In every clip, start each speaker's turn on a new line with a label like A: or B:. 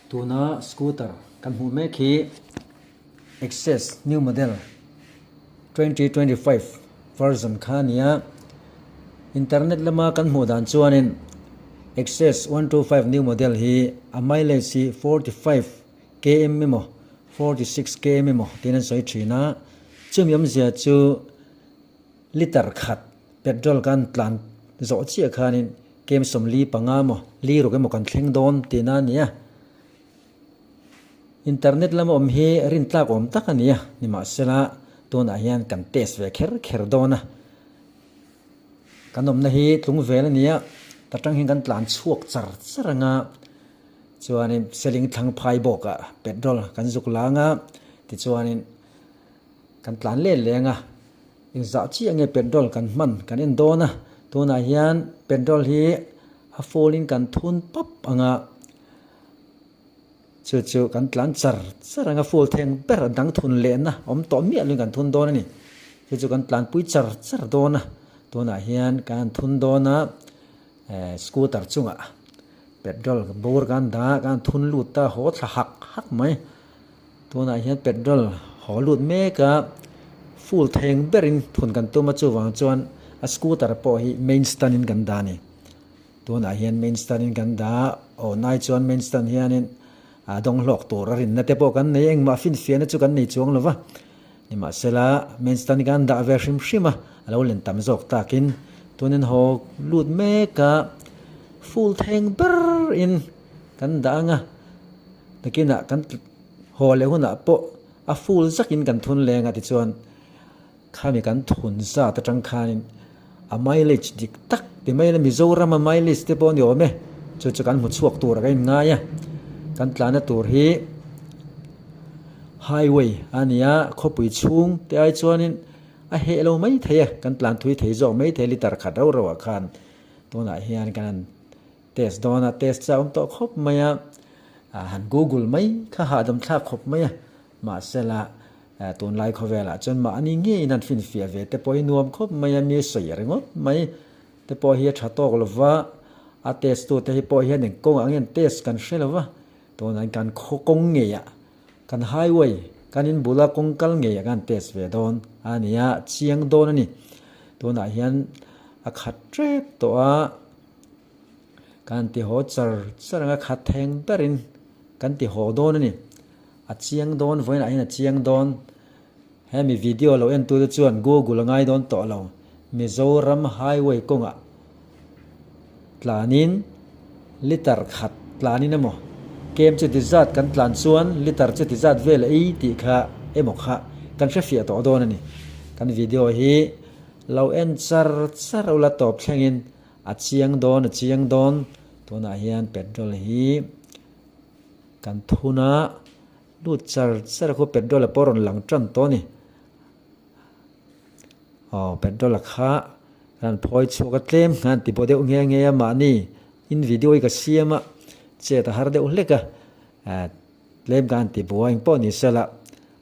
A: Tuna scooter kan hmuh mek hi Access new model 2025 version kha a ni a. Internet lama kan hmuh dan chuanin Access 125 new model hi a mileage hi 45 km emaw 46 km emaw tiin an sawi thin a. Chumi awmzia chu liter khat petrol kan tlan zawh chiah khanin kem 45 emaw li ruk emaw kan thleng dawn tihna a ni a. Internet lama awm hi rintlak awm tak a ni a, nimahsela tunah hian kan test ve kher kher dawn a. Kan awmna hi tlung vel a ni a, ta tang hian kan tlan chhuak char char anga chuanin seling thlang phai bawkah petrol kan zuk lang a, tichuanin kan tlan let leng a, engzah chiah nge petrol kan hman kan en dawn a, tunah hian petrol hi a full in kan thun pap ang a, chu chu kan tlan char char ang a, full theng ber a dang thun lehna awm tawh miah lovin kan thun dawn a ni, chu chu kan tlanpui char char dawn a, tunah hian kan thun dawn a, scooter chungah petrol bur kan dah a, kan thun lut ta haw thla hak hak mai. Tunah hian petrol haw lut mek a, full theng berin thun kan tum a, chuvang chuan a scooter pawh hi main stand in kan dah a ni. Tunah hian main stand in kan dah a, aw nai chuan main stand hianin a dawng hlawk tur a rinna te pawh kan nei a, engmah finfiahna chu kan nei chuang lo va. Nimahsela main stand hi kan dah ve hrim hrim a, a lo len tam zawk takin tunin haw lut mek a, full theng berin kan dah ang a. Nakinah kan haw leh hunah pawh a full zakin kan thun leng a tichuan khami kan thun zat atang khanin a mileage dik tak ti mai ila Mizoram a mileage te pawh a ni awm e chu chu kan hmu chhuak tur a ka inngai a kan tlana tur hi highway a ni a khawpui chhung te ai chuanin a heh lo mai thei a kan tlan thui thei zawk mai thei liter khat rauh rauh ah khan tunah hian kan han Test dawn a, test chu a awm tawh khawp mai a, han google mai kha hahdam thlak khawp mai a, mahsela tunlai khawvelah chuan mahni ngeiin han finfiah ve te pawh hi nuam khawp mai a, mi sawi ringawt mai te pawh hi a tha tawk lo va, a test tu te hi pawh hian eng kawngah nge an test kan hre lo va, tunah kan khaw kawng ngeiah kan highway kan in bula kawng kal ngeiah khan test ve dawn a nia, chiang dawn a ni, tunah hian a khat tep tawh a. Kan ti haw char char ang a, khat theng berin kan ti haw dawn a ni. A chiang dawn, vawiinah hian a chiang dawn. Hemi video lo entute chuan Google a ngai dawn tawh lo. Mizoram highway kawngah tlanin liter khat tlanin emaw kem chu ti zat kan tlan chuan liter chu ti zat vel ei tih kha emaw kha kan hrefiah tawh dawn a ni. Kan video hi lo en char char ula tawp thlengin A chiang dawn, a chiang dawn. Tunah hian petrol hi kan thun a, lut char char a khu petrol a pawh rawn lang tan tawh a ni. Aw petrol a kha kan phawi chhuak a tlem khan ti pawh deuh nghe nghe a mahni in video hi ka siam a chet a har deuh hlek a tlem khan ti buai engpawh ni sela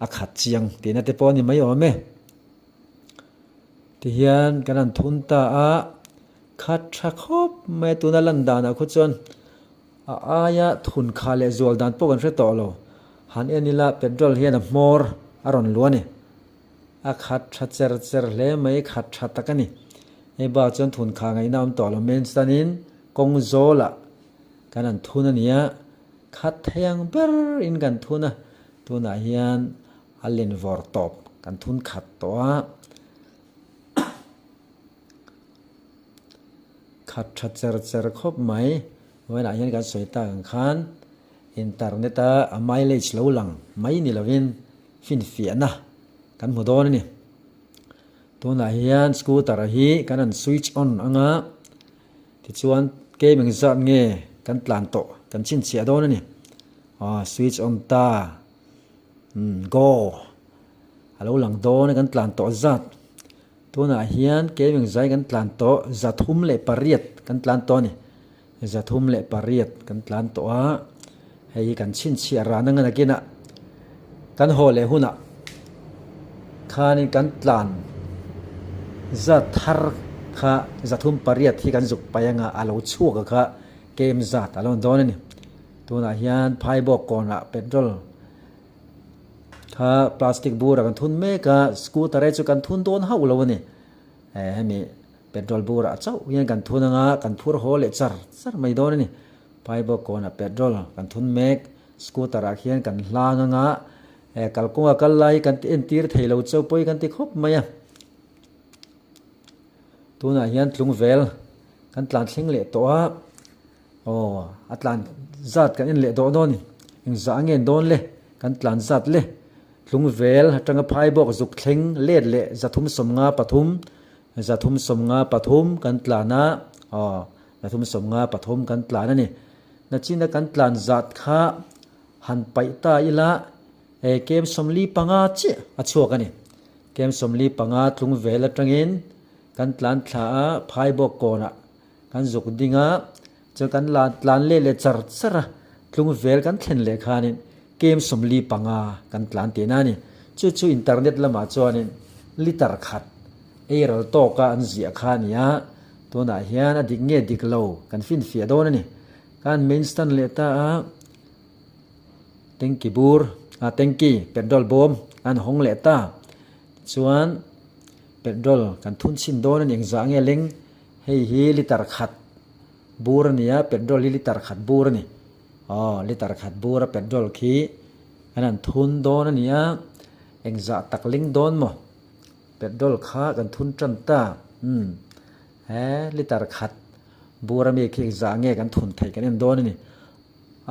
A: a khat chiang tihna te pawh a ni mai awm e. Tihian kan han thun ta a, khat tha khawp mai a tuna lan danah khaw chuan a aia thun kha leh zual dan pawh kan hre tawh lo. Han en ila petrol hian a hmawr a rawn luah a ni. A khat tha cher cher hle mai, khat tha tak a ni. Hei bak chuan thun kha ngaihna a awm tawh lo. Main stand in kawng zawlah kan han thun a ni a, khat thei ang ber in kan thun a, tunah hian A len vawr tawp kan thun khat tawh a, khat tha cher cher khawp mai. Vawiinah hian kan sawi tak ang khan internet a a mileage lo lang mai ni lovin finfiahna kan hmu dawn a ni. Tunah hian scooter hi kan han switch on ang a, tichuan kem engzat nge kan tlan tawh kan chhinchhiah dawn a ni. Aw switch on ta. Umm go a lo lang dawn a kan tlan tawh zat tunah hian keving zai kan tlan tawh 308 kan tlan tawh a ni 308 kan tlan tawh a hei hi kan chhinchhiah ran anga nakinah kan haw leh hunah khanin kan tlan zat thar kha 38 hi kan zuk paih anga a lo chhuak a kha kem zat a lo ni dawn a ni. Tunah hian phaibawk kawnah petrol kha plastic bur ah kan thun mek a, scooter e chu kan thun dawn hauh lo a ni. Hemi petrol bur ah chauh hian kan thun anga kan phur haw leh char char mai dawn a ni. Phaibawk kawnah petrol kan thun mek, scooter ah khian kan hlang anga kalkawnga kal lai kan entir thei lo chauh pawh hi kan ti khawp mai a. Tunah hian tlungvel kan tlan thleng leh tawh a, aw a tlan zat kan en leh dawh dawn a ni. Engzah nge dawn le? Kan tlan zat le. Tlungvel atanga phai bawk zuk thleng let leh 373, 373 kan tlan a, aw 373 kan tlan a ni. Nachina kan tlan zat kha han paih ta ila kem 45 chiah a chhuak a ni. Kem 45 tlung vel atangin kan tlan thla a, phaibawk kawnah kan zuk ding a, chuan kan la tlan leh leh char char a, tlung vel kan thlen leh khanin kem 45 kan tlan tihna a ni. Chu chu internet lamah chuanin liter khat ei ral tawka an ziah kha a ni a, tunah hian a dik nge dik lo kan finfiah dawn a ni. Kan main stand leh ta a. Tanky bur ah tanky petrol bawm an hawng leh ta chuan petrol kan thun chhin dawn a ni engzah nge leng hei hi liter khat bur a ni a petrol hi liter khat bur a ni aw liter khat bur a petrol khi an han thun dawn a ni a engzah tak leng dawn maw petrol kha kan thun tan ta umm he liter khat bur ami khi engzah nge kan thun theih kan en dawn a ni.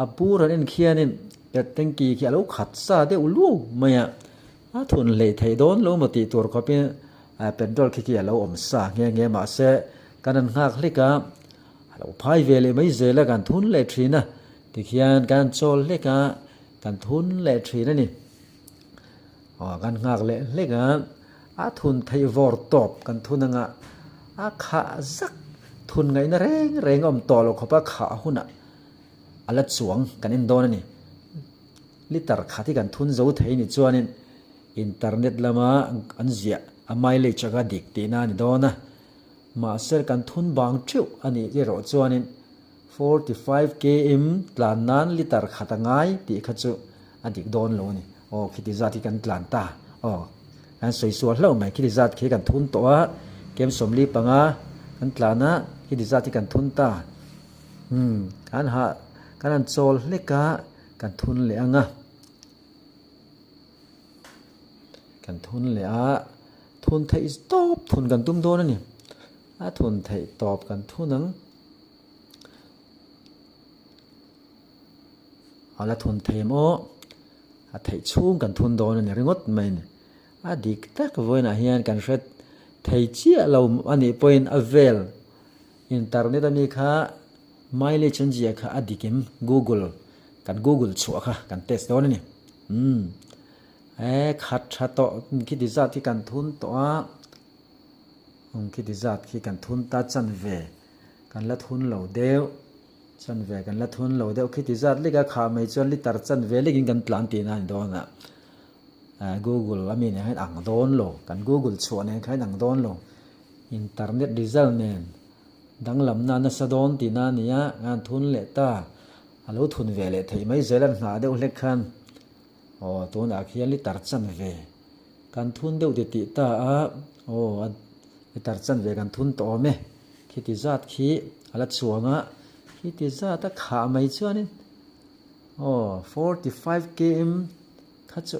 A: A bur an en khianin pet tanky khi a lo khat sa deuh luau mai a, a thun hleih theih dawn lo maw tih tur khawpin petrol khi khi a lo awm sa nghe nghe mahse kan han nghak hlek a, a lo phai ve leh mai zel a kan thun leh thin a, tikhian kan chawl hlek a kan thun leh thin a ni. Aw kan nghak leh hlek a, a thun theih vawr tawp kan thun anga a khah zak thun ngaihna reng reng a awm tawh loh khawpa khah hunah a la chuang kan en dawn a ni. Liter khat hi kan thun zo thei ni chuanin internet lama an ziah a mileage anga dik tihna a ni dawn a, mahse kan thun bang theuh a nih erawh chuanin 45 km tlan nan liter khat a ngai tih kha chu a dik dawn lo a ni. Aw khiti zat hi kan tlan ta. Aw kan sawi sual hlauh mai khiti zat khi kan thun tawh a, kem 45 kan tlan a khiti zat hi kan thun ta. Umm kan hah kan han chawl hlek a kan thun leh ang a. Kan thun leh a, thun theih tawp thun kan tum dawn a ni. A thun theih tawp kan thun ang. A la thun thei em aw? A theih chhung kan thun dawn a ni ringawt mai a ni. A dik tak vawiinah hian kan hre thei chiah lo a nih pawhin a vel internet ami kha mileage an ziah kha a dik em? Google kan google chhuah kha kan test dawn a ni. Umm e khat tha tawh khiti zat hi kan thun tawh a, umm khiti zat khi kan thun ta chanve. Kan la thun lo deuh, chanve kan la thun lo deuh khiti zat lek a, khah mai chuan liter chanve lekin kan tlan tihna a ni dawn a, Google ami nen khan ang dawn lo, kan Google chhuah nen khan ang dawn lo, internet result nen danglamna nasa dawn tihna a ni a, kan thun leh ta, a lo thun ve leh theih mai zel a nghah deuh hlek khan aw tunah khian liter chanve kan thun deuh titih ta a, aw liter chanve kan thun tawh awm e. Khiti zat khi a la chuang a, khiti zat a khah mai chuanin aw 45 km kha chu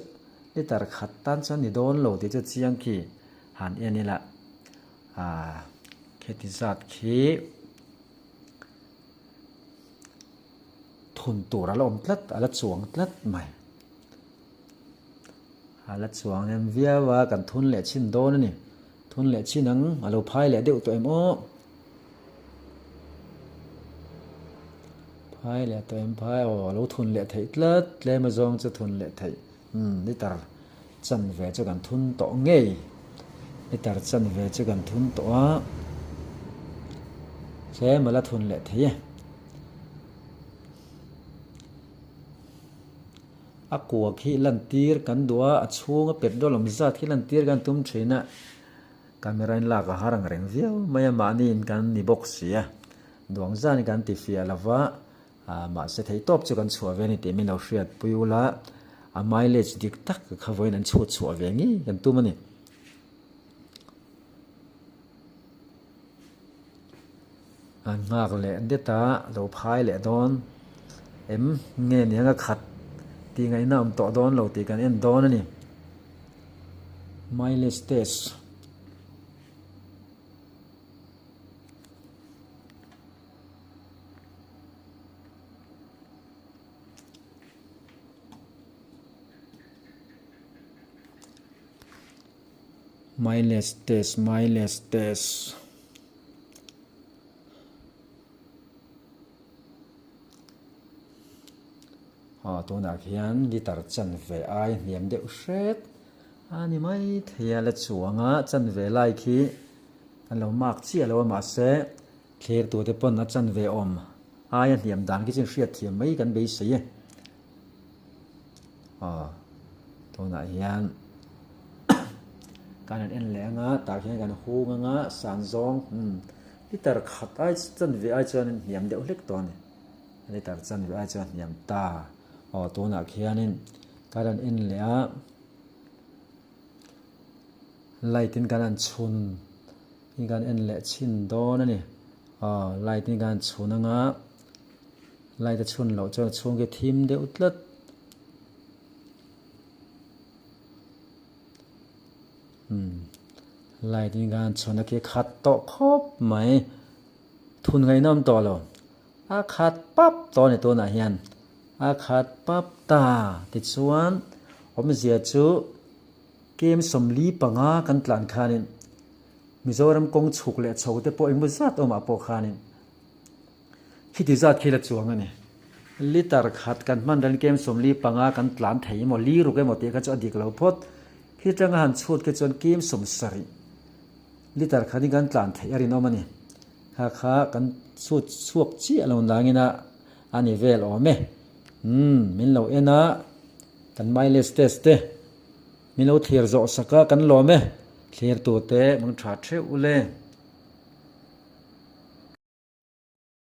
A: liter khat tan chuan ni dawn lo tih chu chiang khi han en ila ah khiti zat khi thun tur a la awm tlat a la chuang tlat mai. A la chuang em viau a, kan thun leh chhin dawn a ni. Thun leh chhin ang, a lo phai leh deuh tawh em aw. Phai leh tawh em phai aw, a lo thun leh theih tlat, tlem azawng chu thun leh theih. Umm, liter chanve chu kan thun tawh ngei. Liter chanve chu kan thun tawh a, tlem a la thun leh thei e. A kua khi lantir kan duh a, a chhunga petrol awm zat khi lantir kan tum thin a, camera in lak a har ang reng viau mai a, mahni in kan ni bawk si a, duang zan in kan ti fiah lo va, Mahse theihtawp chu kan chhuah ve a ni tih min lo hriatpui ula, a mileage dik tak kha vawiin an chhut chhuah ve ngei kan tum a ni. An nghak leh det a, lo phai leh dawn em nge niang a khat tih ngaihna awm tawh dawn lo tih kan en dawn a ni. Mileage test. Mileage test mileage test aw tunah khian liter chanve ai hniam deuh hret a ni maithei a la chuang a chanve lai khi an lo mark chiah lo a mahse thlir tur te pawn a chanve awm aia hniam dan khi chu hriat thiam mai kan beisei e. Aw tunah hian kan han en leh anga tah hian kan hung anga san zawng umm liter khat ai chanve ai chuan hniam deuh hlek tawh a ni liter chanve ai chuan hniam ta aw tunah khianin kan han en leh a light in kan han chhun in kan en leh chhin dawn a ni aw light in kan han chhun anga. Light a chhun loh chuan a chhung khi a thim deuh tlat. Umm light in khan chhun a khi khat tawh khawp mai. Thun ngaihna awm tawh lo. A khat pap tawh a ni tunah hian. A khat pap ta tichuan awmzia chu kem 45 kan tlan khanin Mizoram kawng chhuk leh chho te pawh engmaw zat awmah pawh khanin Khiti zat khi la chuang a ni. Liter khat kan hman ran kem 45 kan tlan thei emaw li ruk emaw tih kha chu a dik lo phawt. Khi atanga han chhut khi chuan kem 70 liter khat in kan tlan theih a rinawm a ni. Kha kha kan chhut chhuak chiah lo nangin a a ni vel awm e. Umm min lo en a kan mileage test te min lo thlir zawh sak a kan lawm e. Thlir tur te mang tha theuh ule.